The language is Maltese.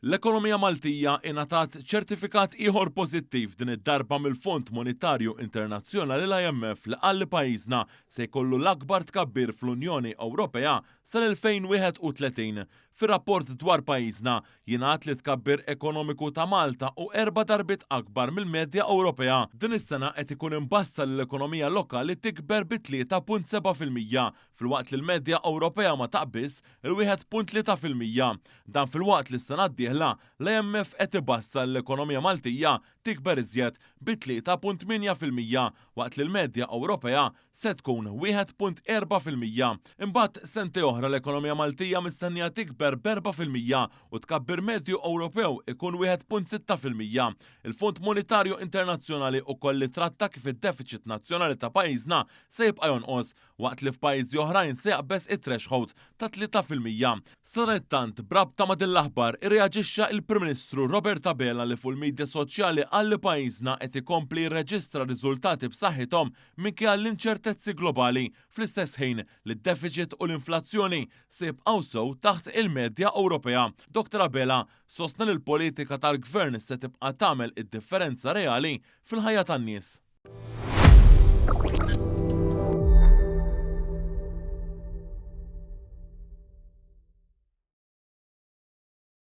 L-ekonomija Maltija ingħatat ċertifikat ieħor pożittiv din id-darba mill-Fond Monetarju Internazzjonali l-IMF li qal li pajjiżna se jkollu l-akbar tkabbir fl-Unjoni Ewropea sal-2031. Fir-rapport dwar pajjiżna, jingħad li t-tkabbir ekonomiku ta' Malta hu erba' darbiet akbar mill-medja Ewropea. Din is-sena qed ikun imbassar li l-ekonomija lokali tikber bi 3.7%, filwaqt li l-medja Ewropea ma taqbiżx il-1.3%. Dan filwaqt li s-sena d-dieħla, l-IMF qed ibassar li l-ekonomija Maltija tikber iżjed bi 3.8% waqt li l-medja Ewropea se tkun 1.4%. Imbagħad sentejn oħra l-ekonomija Maltija mistennija tikber b'4% u tkabbir medju Ewropew ikun 1.6%. Il-Fond Monetarju Internazzjonali ukoll li tratta kif id-defiċit nazzjonali ta' pajjiżna se jibqa' jonqos waqt li f'pajjiżi oħrajn se jaqbeż it-threshold ta' 3%. Sadanittant, b'rabta ma' din l-aħbar, irreaġixxa il-Prim Ministru Robert Abela li fuq il-midja soċjali qal li pajjiżna qed ikompli jirreġistra riżultati b'saħħithom minkejja l-inċertezzi globali, fl-istess ħin li d-defiċit u l-inflazzjoni se jibqgħu sew taħt il-medja Ewropea. Dottor Abela sostna li l-politika tal-Gvern se tibqa' tagħmel id-differenza reali fil-ħajja tan-nies.